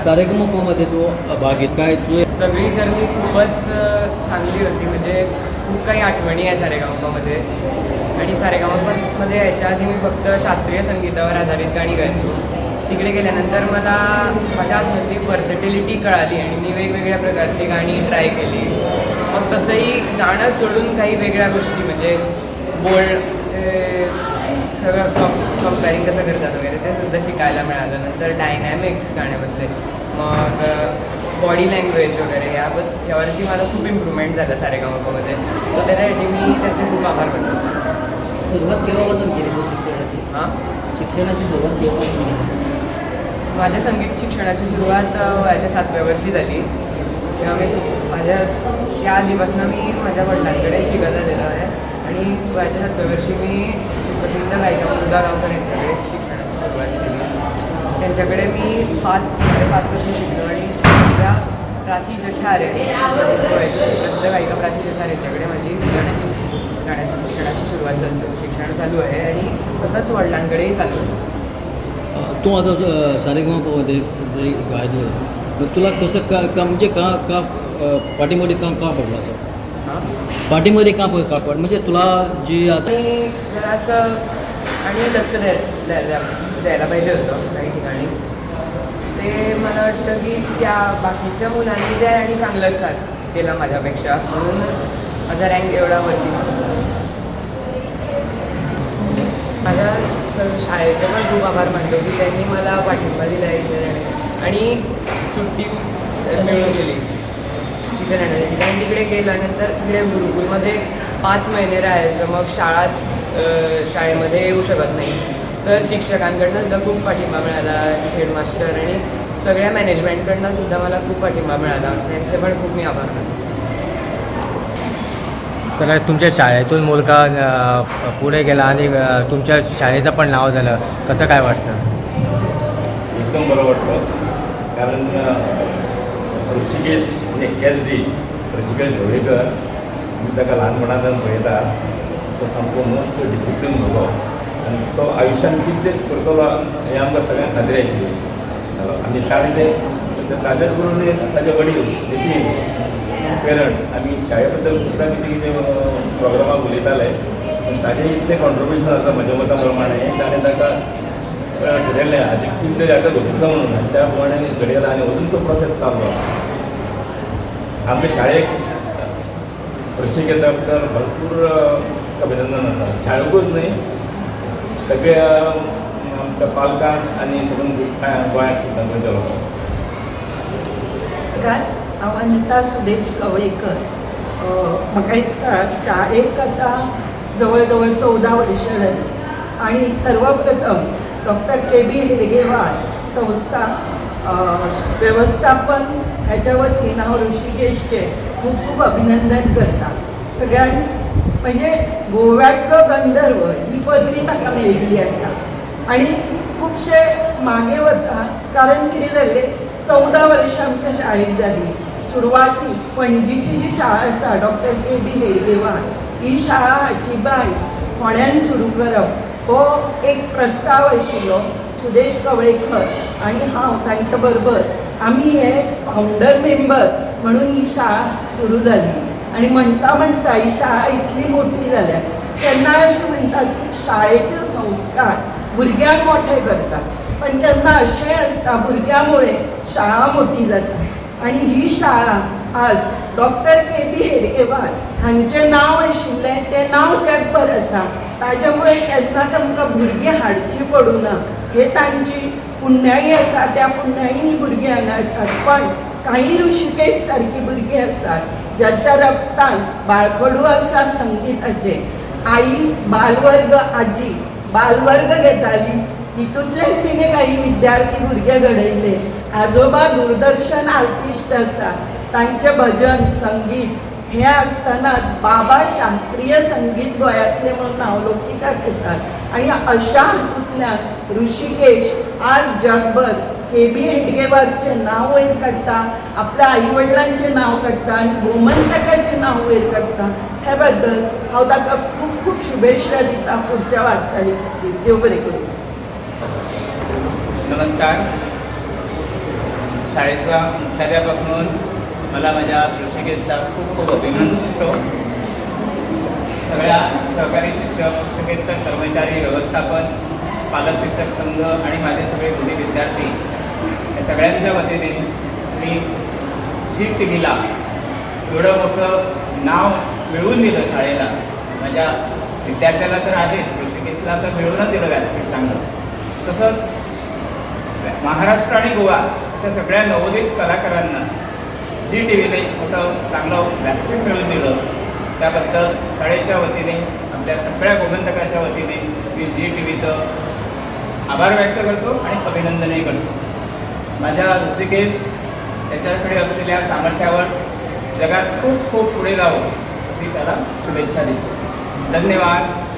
सारेगमपमध्ये तू भाग घेत काय तू? सगळी जर्नी खूपच चांगली होती. म्हणजे खूप काही आठवणी आहे सारेगामामध्ये. आणि सारेगामामध्ये यायच्या आधी मी फक्त शास्त्रीय संगीतावर आधारित गाणी गायचो. तिकडे गेल्यानंतर मला माझ्या आतमधली व्हर्सेटिलिटी कळाली आणि मी वेगवेगळ्या प्रकारची गाणी ट्राय केली. मग तसंही गाणं सोडून काही वेगळ्या गोष्टी, म्हणजे बोल्ड सगळं कम्पॅरिंग कसं करतात वगैरे, ते सुद्धा शिकायला मिळालं. नंतर डायनॅमिक्स गाण्यामधले, मग बॉडी लँग्वेज वगैरे यावरती मला खूप इम्प्रूव्हमेंट झालं सारेगामामध्ये. तर त्याच्यासाठी मी त्याचे खूप आभार मानतो. सुरुवात केव्हापासून केली तू शिक्षणाची? हां. शिक्षणाची सुरुवात केव्हापासून केली? माझ्या संगीत शिक्षणाची सुरुवात वयाच्या सातव्या वर्षी झाली. तेव्हा मी माझ्या त्या आधीपासून मी माझ्या वडिलांकडे शिकत आलेलो आहे आणि वयाच्या सातव्या वर्षी मी सुप्रसिद्ध गायिका मुलगा गावकर यांच्याकडे शिक्षणाची सुरुवात केली. त्यांच्याकडे मी 5, सुमारे 5 वर्ष शिकलो आणि त्या प्राची जठारे, सुप्रसिद्ध गायिका प्राची जठारे यांच्याकडे माझी गाण्याची गाण्याची शिक्षणाची सुरुवात चालू शिक्षण चालू आहे आणि तसंच वडिलांकडेही चालू आहे. तू आता सारेगमपमध्ये जे गायलं, मग तुला कसं का का म्हणजे का का पाठीमध्ये का का पडलं असं? हां. पाठीमध्ये का का पड म्हणजे तुला जी आता आणि जरासं आणि लक्ष द्यायला द्यायला पाहिजे होतं काही ठिकाणी. ते मला वाटतं की त्या बाकीच्या मुलांनी ते आणि चांगलंच केलं माझ्यापेक्षा, म्हणून माझा रँक एवढा वरती नव्हता. माझ्या शाळेचे पण खूप आभार मानतो की त्यांनी मला पाठिंबा दिला इथे राहण्यासाठी आणि सुट्टी मिळवून दिली तिथे राहण्यासाठी. कारण तिकडे गेल्यानंतर तिकडे गुरुकुलमध्ये 5 महिने राहायचं, मग शाळेमध्ये येऊ शकत नाही. तर शिक्षकांकडनं सुद्धा खूप पाठिंबा मिळाला, हेडमास्टर आणि सगळ्या मॅनेजमेंटकडनं सुद्धा मला खूप पाठिंबा मिळाला. असं यांचे पण खूप मी आभार मानतो. सर, तुमच्या शाळेतून मुलगा पुढे गेला आणि तुमच्या शाळेचं पण नाव झालं, कसं काय वाटतं? एकदम बरं वाटतं, कारण ऋषिकेश म्हणजे एस डी ऋषिकेश ढवळीकर, मी ताका ल्हानपणाच्यान पळयता. तो सामको मोस्ट डिसिप्लीन भुरगो आनी तो आयुश्यान कितें करतलो हें आमकां सगळ्यांक खात्री आशिल्ली. आनी ताणें तें ताजेच बरोबर ताजे वडील नितीन पेरंट आमी शाळे बद्दल सुद्दां कितें कितें प्रोग्रामाक उलयताले, पूण ताजें इतलें कॉन्ट्रिब्युशन आसा म्हज्या मता प्रमाणें, ताणें ताका ठरयलें हाजें कितें तरी आतां घडटलो म्हणून आनी त्या प्रमाणे घडयला आनी अजून तो प्रोसेस चालू आसा. आमच्या शाळेक ऋषिकेशा बद्दल भरपूर अभिनंदन आसा. शाळेकूच न्हय, सगळ्या आमच्या पालकांक आनी सगळ्या गोंयांत सुद्दां, गोंयच्या लोकांक. नमस्कार, हांव अनिता सुदेश कवळेकर. म्हाका दिसता शाळेक आतां जवळ जवळ 14 वर्सां जालीं आनी सर्वप्रथम डॉक्टर के बी हेडगेवार संस्था वेवस्थापन ह्याच्या वतीन हांव ऋषिकेशचें खूब खूब अभिनंदन करता सगळ्यांक. म्हणजे गोव्यातलो गंधर्व ही पदवी ताका मेळिल्ली आसा आनी खुबशे मागे वता, कारण कितें जाल्लें, 14 वर्सां आमच्या शाळेक जाली. सुरवातीक पणजीची जी शाळा आसा डॉक्टर के बी हेडगेवार ही शाळा, हाची ब्रांच फोंड्यान सुरू करप हो एक प्रस्ताव आशिल्लो. सुदेश कवळेकर आनी हांव तांच्या बरोबर आमी हे फावंडर मेंबर म्हणून ही शाळा सुरू जाली. आनी म्हणटा म्हणटा ही शाळा इतली मोठी जाल्या. केन्नाय अशें म्हणटात की शाळेचे संस्कार भुरग्यांक मोठे करतात, पण केन्ना अशेंय आसता भुरग्यां मुळे शाळा मोठी जाता. आनी ही शाळा आज डॉक्टर के बी हेडगेवार हांचें नांव आशिल्लें, तें नांव जगभर आसा. ताजे मुळे केन्ना तांकां भुरगीं हाडचीं पडूना. हे तांची पुण्याई आसा. त्या पुण्याईनी भुरगीं हांगा येतात. पण काही ऋषिकेश सारकीं भुरगीं आसात ज्याच्या रक्तान बाळकडू आसा संगिताचें. आई बालवर्ग, आजी बालवर्ग घेताली, तितूंतल्यान तिणें काही विद्यार्थी भुरगे घडयले. आजोबा दूरदर्शन आर्टिस्ट आसा, तांचें भजन संगीत हें आसतनाच बाबा शास्त्रीय संगीत गोंयांतलें म्हणून नांवलौकिकाक येतात. आनी अशा हातूंतल्यान ऋषिकेश आज जगभर के बी हेडगेवारचें नांव वयर काडटा, आपल्या आई वडिलांचें नांव काडटा आनी गोमंतकाचें नांव वयर काडटा. हे बद्दल हांव ताका खूब खूब शुभेच्छा दिता फुडच्या वाटचाली खातीर. देव बरें करूं. नमस्कार. शाळेचा मुख्याध्यापक म्हणून मला माझ्या ऋषिकेशचा खूप खूप अभिमान वाटतो. सगळ्या सहकारी शिक्षक, शिक्षकेतर कर्मचारी, व्यवस्थापन, पालक शिक्षक संघ आणि माझे सगळे गुणी विद्यार्थी या सगळ्यांच्या वतीने मी झी टी व्हीला एवढं मोठं नाव मिळवून दिलं शाळेला, माझ्या विद्यार्थ्याला तर आहेच, ऋषिकेशला तर मिळवूनच दिलं व्यासपीठ चांगलं. तसंच महाराष्ट्र आणि गोवा अशा सगळ्या नवोदित कलाकारांना झी टी व्हीने एक मोठं चांगलं व्यासपीठ मिळवून दिलं, त्याबद्दल शाळेच्या वतीने, आपल्या सगळ्या गोमंतकाच्या वतीने मी झी टी व्हीचं आभार व्यक्त करतो आणि अभिनंदनही करतो. माझ्या ऋषिकेश त्याच्याकडे असलेल्या सामर्थ्यावर जगात खूप खूप पुढे जावं अशी त्याला शुभेच्छा देतो. धन्यवाद.